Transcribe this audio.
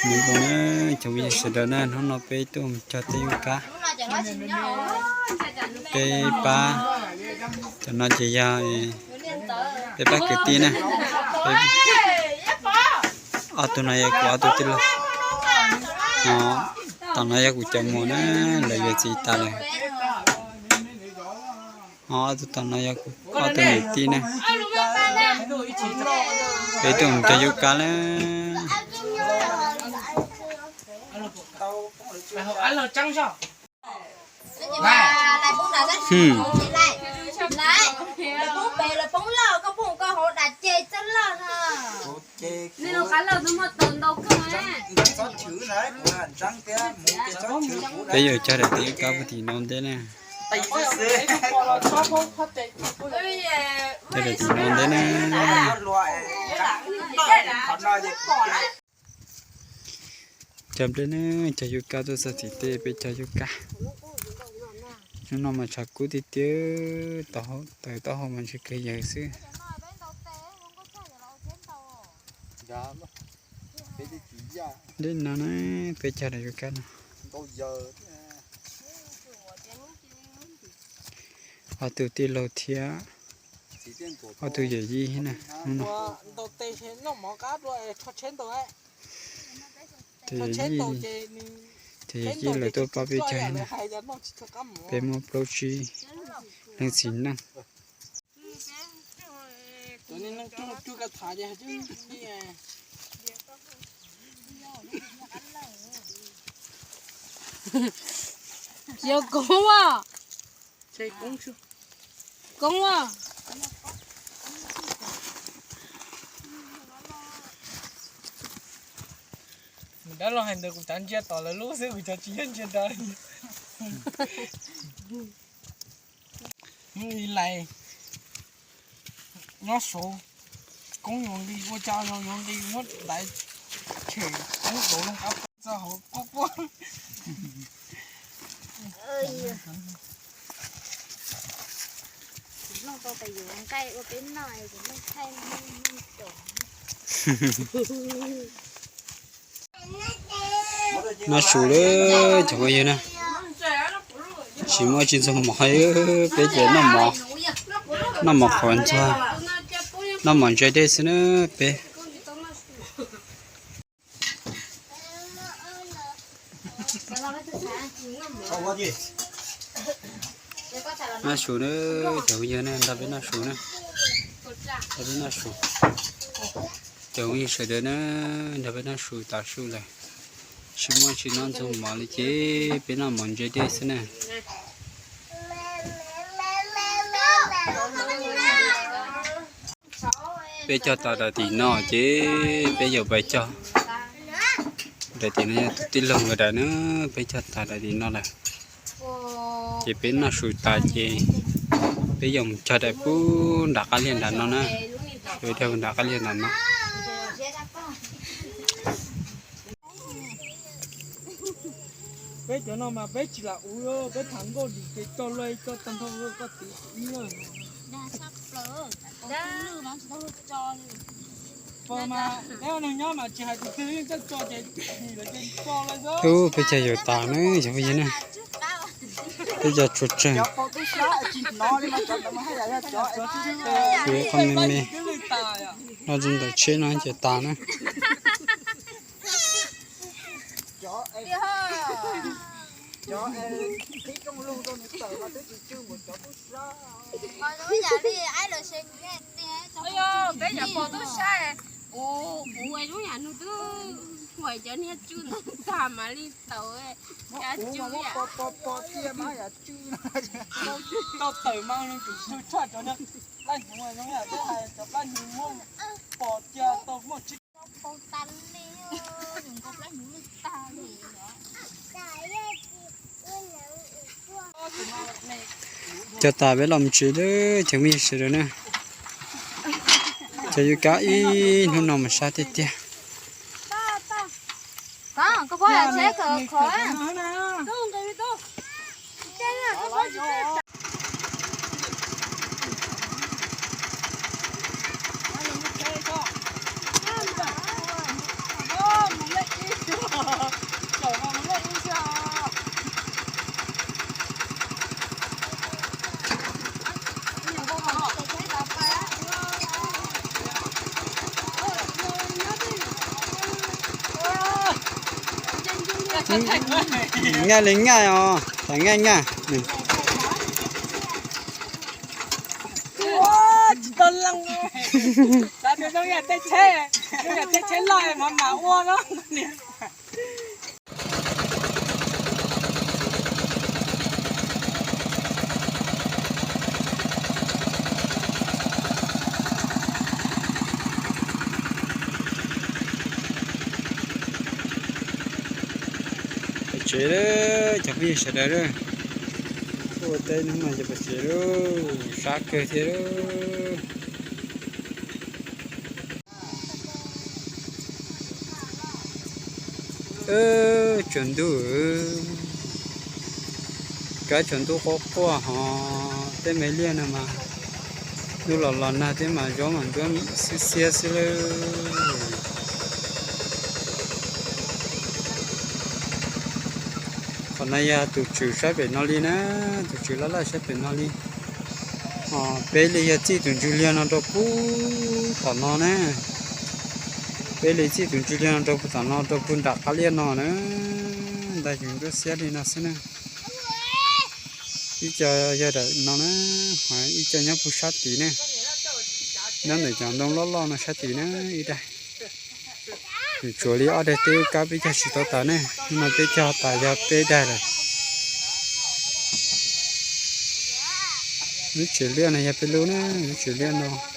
ນີ້ກໍເນາະ ຈະມີສະເດີນານເຮົາເນາະ ໄປຕຸ້ມຈອດເຕະຢູ່ກາ ໄປປາ ຈະນອນຈະຢາ ໄປປາກະຕິນະ ໄປ ເອົາໂຕນ້ອຍ ເອົາໂຕຕິດລົມ ເນາະ ຕອນນັ້ນຢາກຮູ້ຈັກໝູ່ນະ ລະເອີຍຊິຕາຍເລີຍ. ອໍ ເອົາໂຕຕອນນ້ອຍ ເອົາໂຕນີ້ຕິນະ ໄປຕຸ້ມຈະຢູ່ກາແລ້ວ ໄປຢູ່ຈະໄດ້ຕິກາ ບໍ່ຕິນອນເດ້ນະ ຈະໄດ້ຕິນອນເດ້ນະ. ຈຳເດີນະ ຈະຢູ່ກາໂຕສະຕິເຕ ໄປຈະຢູ່ກາ ນ້ອງມາຊາກຸຕິເຕ ຕອເຮົາ ຕອເຮົາມັນຊິເຄີຍໃຫຍ່ຊື່ ເດ້ນະ ໄປຈະໄດ້ຢູ່ກາ ເອົາໂຕຕິໂລເທຍ ເອົາໂຕໃຫຍ່ຢີ່ຫັ້ນນະ ໂຕໃຫຍ່ຢີ່ ໂຕໃຫຍ່ຢີ່ ເລີຍໂຕປາເປຈາຍຫັ້ນນະ ເປມໍໂປຣຊີ ນັງສີນັງ ນາຊູເດີ ຈະບໍ່ເຫັນນະ ຊິມາຊິສົມໝໍເດີ ເປັນເຈົ້ານ້ຳໝໍ ນ້ຳໝໍຂອນຊາ ນ້ຳໝໍໃຈເດຊະເນີເປ ນາຊູເດີ ຈະບໍ່ເຫັນນະ ດາເປັນນາຊູນະ ດາເປັນນາຊູ ຈະມີສະເດີນະ ດາເປັນນາຊູຕາຊູເລີຍ ຊິມາຊິນອນສົມໝໍເລີຍເຈ ເປັນນ້ຳໝໍໃຈເດຊະເນີ ເປັນເຈົ້າຕາດາຕີເນາະເຈ ເປັນເຈົ້າໄປເຈົ້າ ດາຕີເນາະ ຕິດລົມກໍໄດ້ເນີ ເປັນເຈົ້າຕາດາຕີເນາະລະ ເຈເປັນນາຊູຕາເຈ ເປັນເຈົ້າຈະໄດ້ປູດາກາລຽນດານເນາະນະ ເປັນເຈົ້າດາກາລຽນດານເນາະ. ໂອ້ ເປັນເຈົ້າຢູ່ຕາເນີ ຢ່າໄປເຫັນນະ ເປັນເຈົ້າຊຸດເຊີງ ເປັນຄົນແມ່ ນອນຈົນໄດ້ເຊນອນເຈຕານະ. ເຈົ້າຕາໄປລອມຈື່ເດີ ຈັ່ງມີຊື່ເດີນະ ຈະຢູ່ກະອີ່ໜູນອກມາຊາເຕຍ. ງ່າຍເລີຍ ງ່າຍເອົາ ຖ່າຍງ່າຍໆ ນີ້. ວ້າ ຈິດຕອນຫຼັງ ຕາເດີນຕ້ອງຢ່າເຕະແຊ່ ຢ່າເຕະແຊ່ລອຍ ມາ ມາອ້ວນເນາະ ນີ້. ປະເຈເດີ ເຈົ້າພີ່ສະເດີເດີ ໂອ້ ເຕະນ້ຳມັນຈະປະເຈເດີ ຊາກເກີເທເດີ. ເອີ ຈວນດຸເອີຍ ກະຈວນດຸກໍກົວຫໍ ເຕະໄມ້ລຽນນະມາ ດູຫຼອນໆນະ ເຕະມາຢອມມັນຈວນຊິເສຍຊິເລີຍ. ຂໍນາຍາຕູຈືໃຊ້ເປັນນອລີນະ ຕູຈືລະລາໃຊ້ເປັນນອລີ. ອໍ ເປເລຍຈີ່ຕຸນຈູລຽນອນໂຕປູຕອນນອນະ ເປເລຍຈີ່ຕຸນຈູລຽນອນໂຕປູຕອນນອນໂຕປູນດັກກະລຽນນອນນະ ໄດ້ຈຸນກໍເສຍລີນອນຊິນະ ອີເຈົ້າຢ່າໄດ້ນອນນະ ຫາ ອີເຈົ້າຍັງຜູ້ຊາຕີນະ ນັ້ນໄດ້ຈັງຕ້ອງລໍໆນະ ຊາຕີນະ ອີໄດ້. ຢູ່ຈົວລີອອດໄດ້ເຕະກາເປເຈົ້າຊິໂຕຕາແນ່ ມັນເປເຈົ້າຕາຍຢາເປໄດ້ລະ ມັນເສຍເລືອດນະ ຢ່າໄປລຸນະ ມັນເສຍເລືອດເນາະ.